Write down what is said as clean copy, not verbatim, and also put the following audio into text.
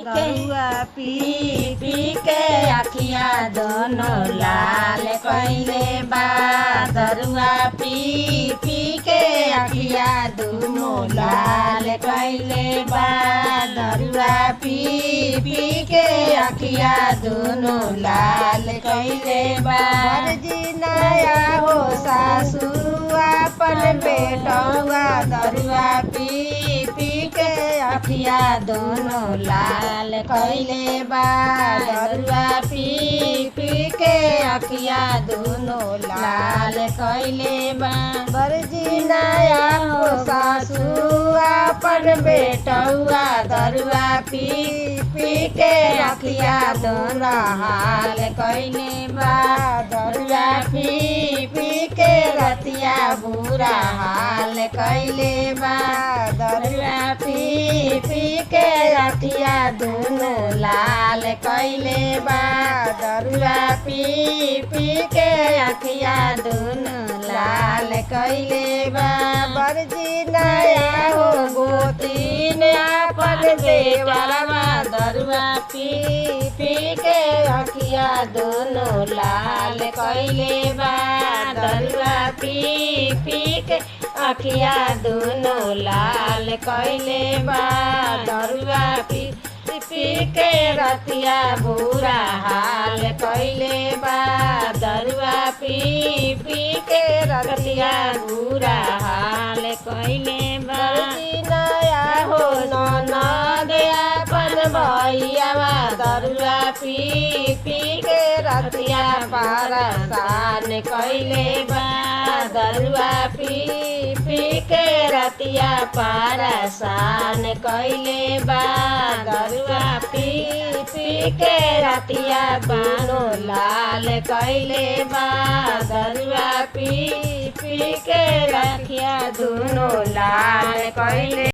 दरुआ पी पी के अखिया दोनों लाल कइले बा। दरुआ पी पी के अखिया दोनों लाल कइले बा। दरुआ पी पी के अखिया दोनों लाल कइले बा। बरजी नया हो सासू अपन बेटौआ दरुआ पी पी के अखिया दोनों लाल कइले बा। दरुआ पी पी के अखिया दोनों लाल कइले बा। बरजी नया हो सासू अपन बेटौआ दरुआ पी पी के अखिया दोनों हाल कइले बा। दरुआ पी पी के रतिया बुरा हाल कइले बा। दरुआ पी पी के रतिया दोनों लाल कइले बा। दरुआ पी पी के अखिया दोनों लाल कइले बा। बरजी नया हो गोतीन अपन देवरवा दरुआ पी पी के अखिया दोनों लाल कइले बा। दरुआ पी पी के अखिया दोनों लाल कइले बा। दरुआ पी पी के रतिया बुरा हाल कइले बा। दरुआ पी पी के रतिया बुरा हाल कइले बा। नया हो ननद अपन भैयावा दरुआ पी पी के रतिया परसान कइले बा। दरुआ पी पी के रतिया परसान कइले बा। दरुआ पी पी के रतिया बानो लाल कइले बा। दरुआ पी पी के रतिया दुनो लाल कइले।